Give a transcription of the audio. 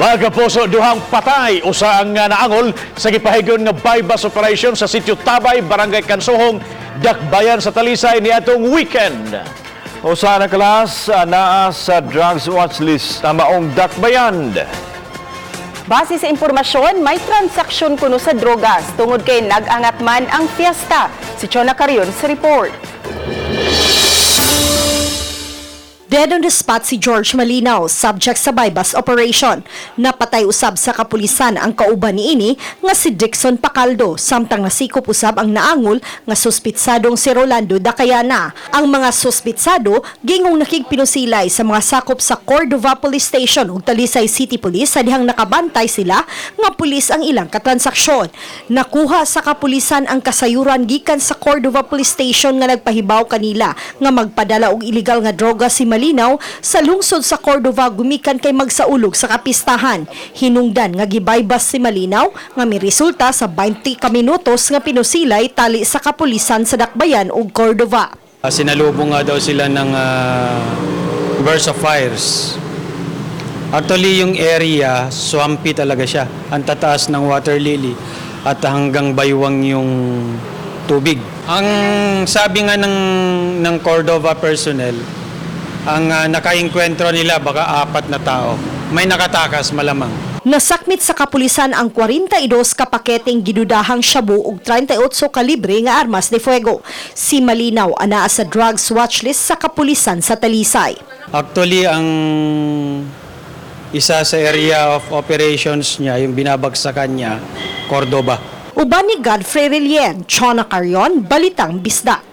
Mga kapuso, duhang patay, usa ang naangol sa gipahigayon nga buy-bust operation sa Sitio Tabay, Barangay Kansuhong, Dakbayan sa Talisay niadtong weekend. Usa na kalas naa sa drugs watch list ang maong dakbayan. Base sa impormasyon, may transaksyon kuno sa drogas tungod kay nag-angat man ang fiesta. Si Chona Carion sa report. Dead on the spot si George Malinaw, subject sa buy-bust operation. Napatay usab sa kapulisan ang kauban niini nga si Dixon Pacaldo, samtang nasikop usab ang naangol nga suspitsadong si Rolando Dacayana. Ang mga suspitsado gingong nakigpinusilay sa mga sakop sa Cordova Police Station ug Talisay City Police sa dihang nakabantay sila nga pulis ang ilang katransaksyon. Nakuha sa kapulisan ang kasayuran gikan sa Cordova Police Station nga nagpahibaw kanila nga magpadala og illegal nga droga si Malinaw sa lungsod sa Cordova gumikan kay magsaulog sa kapistahan. Hinungdan nga gibaybas si Malinaw nga miresulta sa 20 ka minutos nga pinusilay tali sa kapulisan sa Dakbayan ug Cordova. Sinalubong nga daw sila ng burst of fires. Actually, yung area, swampy talaga siya. Ang tataas ng water lily at hanggang baywang yung tubig. Ang sabi nga ng Cordova personnel, ang nakainkwentro nila baka apat na tao. May nakatakas malamang. Nasakmit sa kapulisan ang 42 ka paketeng gidudahang shabu ug 38 kalibre nga armas de fuego. Si Malinaw anaa sa drugs watch list sa kapulisan sa Talisay. Actually, ang isa sa area of operations niya, yung binabagsakan niya, Cordova. Uban ni Godfrey Relien, Chona Carion, Balitang Bisdak.